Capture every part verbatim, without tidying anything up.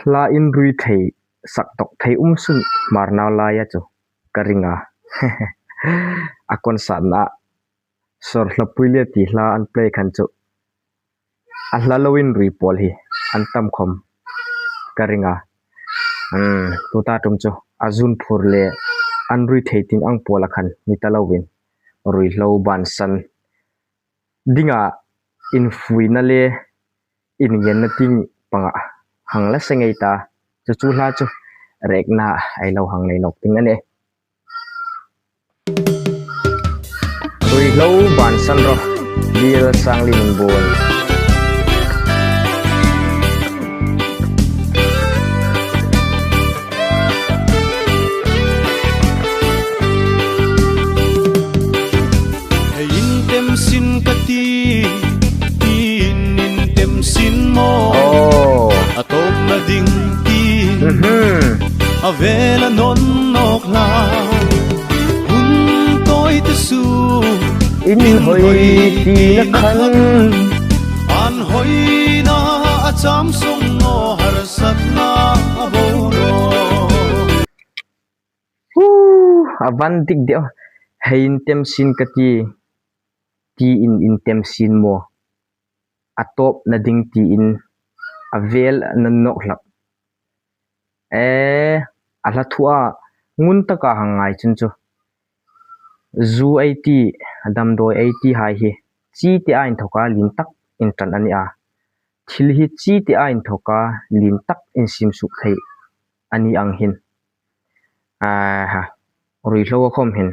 Hla inrui thei, sak tawk thei um sun Hmar nau laia chu ka ring a. A concert-na Sawr Hlapui le ti hla an play khan chu a hla lo inrui pawl hi an tam khawm ka ring a. Hmm, tuta ṭum chu a zun phur le an rui thei ting ang pawla khan ni ta lovin, ruihlo bansan dinga infuina le inngenna tieng panga hang la se ngei ta. Chu chu hla chu rekna ei lo hang nei nawk ding a nih. Ruihlo bansan ro, Bial Sanglim Inbuon. Hei intem sin ka ti, tiin intem sin maw? Oh. A tawpna ding tiin. Mhm. A vela nawn nawk hla. Hun tawi te su. Inhawi tina khan. An hawina a cham sawng naw, harsatna a bo naw. Hu, a van dik deu. Hei intem sin ka ti, tiin intem sin maw? A tawpna ding tiin a vel nawn nawk hlak. E, a hla thua ngun taka hang ngai chun chu, zu ei ti, damdawi ei ti hai hi, chi te a inthawka lien tak inṭan a ni a. Thil hi chi te a inthawka lien tak insim suk thei a ni ang hin. Aha, ruihlo a khawm hin,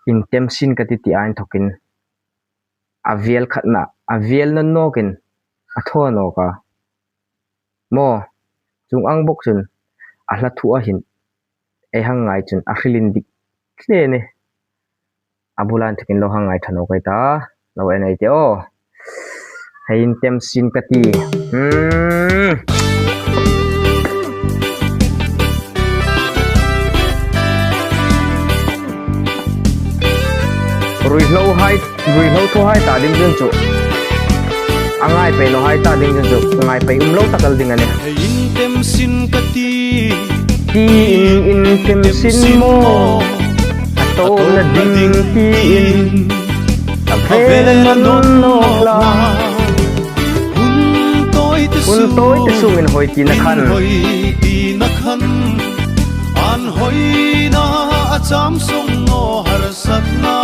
intem sin ka ti ti a inthawkin a vel khatna, a vel nawn nawkin a thaw nawk a. Maw, chuong ang bawk chun a hla thua hin ei hang ngai chun a hril indik hle a nih. A bula inthawkin lo hang ngai ṭha nawk ei ta, lo en ei tih aw. Hei intem sin ka ti. Hmm. Ruihlohai, ruihlo tho hai ta ding chun chu, a ngai pei naw hai ta ding chun chu, ngai pei um lo tak el ding a nih. Hei intem sin ka ti. Tiin intem sin maw? A tawpna ding tiin a vela nawn nawk hla. Hun tawi te sung inhawi tina khan. Inhawi tina khan. An hawina a cham sawng naw, harsatna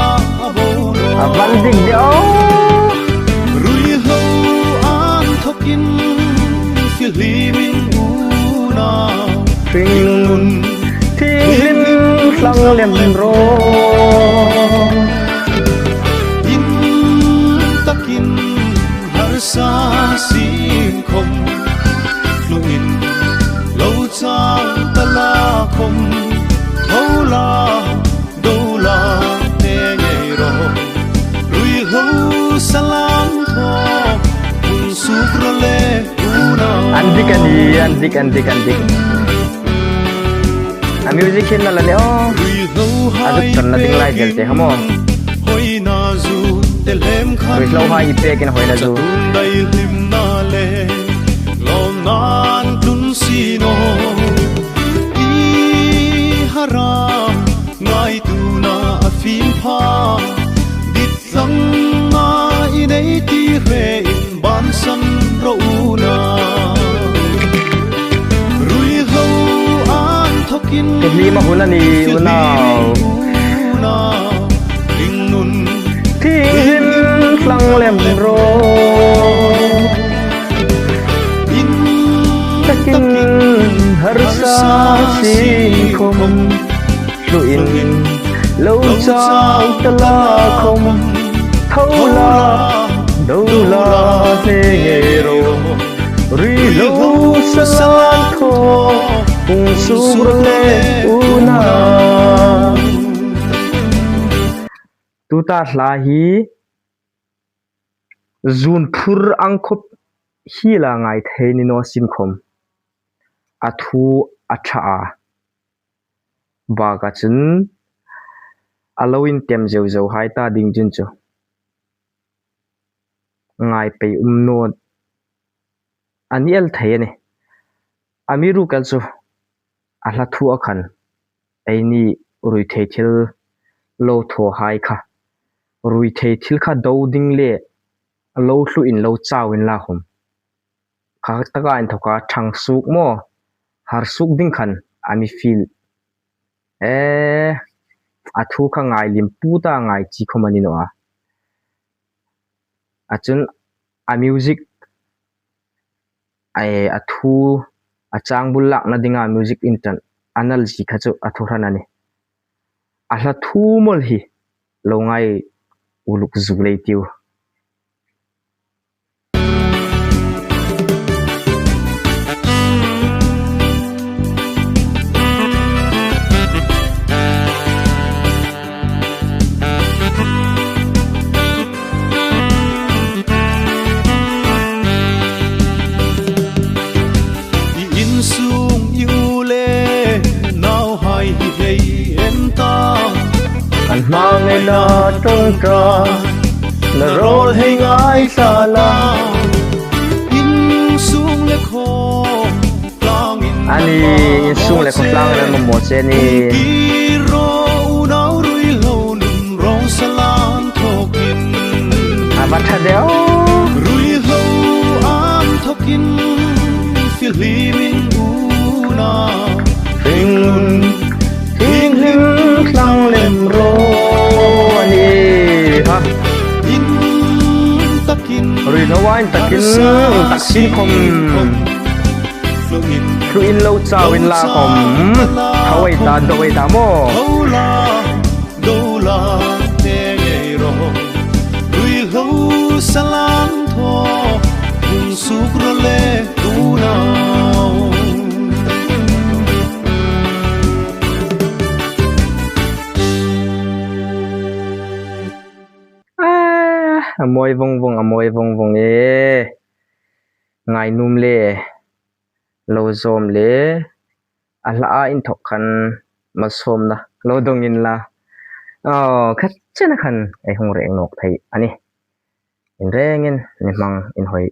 a bo naw. A van dik deu. Ruihlo an thawkin fihlimin una. Hringnun thienghlim thlang lem ro. In takin harsa sin khawm. Hluin lo chang ta la khawm. Tho la, do la, hne ngei ro. Ruihlo salam thaw, hung suk ro le una. An dik a nih, an dik, an dik, an dik. A music hin na la ne o. Ruihlohai a zuk ṭanna ding lai zel te ha maw. Hawina zu te lem khan. Ruihlohai i pekin hawina zu. Chatuon dai hlimna le lawmna'n tlun si naw. I hara ngaituona a fim pha. Dit tlangna i nei ti hre in bansan ro una. Ruihlo an thawkin. Ka hlim a hun a ni unau. Hringnun thienghlim thlang lem ro. In takin harsa sin khawm. Hluin lo chau ta la khawm. Tho la, do la, hne ngei ro. Ruihlo salam thaw, hung suk ro le una. Tuta hla hi zun phur ang khawp hi la ngai thei ni naw sin khawm. A thu a ṭha a. Baka chun a lo intem zeu zeu hai ta ding chun chu ngai pei um naw a ni el thei a nih. Amiruokchu a hla thu a khan eini ruithei thil lo thawhai kha, ruithei thil kha do ding le lo hluin lo chau inla khawm, kha taka inthawka ṭhang suok maw, har suok ding khan a mi feel. E, a thu kha ngai lim pu ta ngai chi khawm a ni naw a. A chun a music, a, a thu, a chang bul lakna dinga music inṭan a nal zie kha chu a thu hran a nih. A hla thu mawl hi lo ngai uluk zu lei tiu. I insung i u le nauhai hi hei en ta. An hmang en a ṭawngṭai, na rawl hei ngaithla la. Insung le khawtlang in, a ni, insung le khawtlang in an mamaw che a nih. Kir ro unau ruihlo nun rong salan thawkin. A va ṭha deu. Ruihlo an thawkin fihlimin unau. Hring, hring, hring tlang lem ro a ni ha. In takin. Ruihlo a in takin, in takin khawm. Hluin lo chau inla khawm. Tho ei ta, do ei ta maw. Dola te ngei ro, ruihlo salan thaw, hung suk ro le unau. A, a mawi vawng vawng, a mawi vawng vawng e. Ngainuom le, lo zawm le, a hla a inthawk khan malsawmna lo dong inla. Aw, kha chena khan ei hung reng nawk thei a nih. Inrengin ni hmang inhawi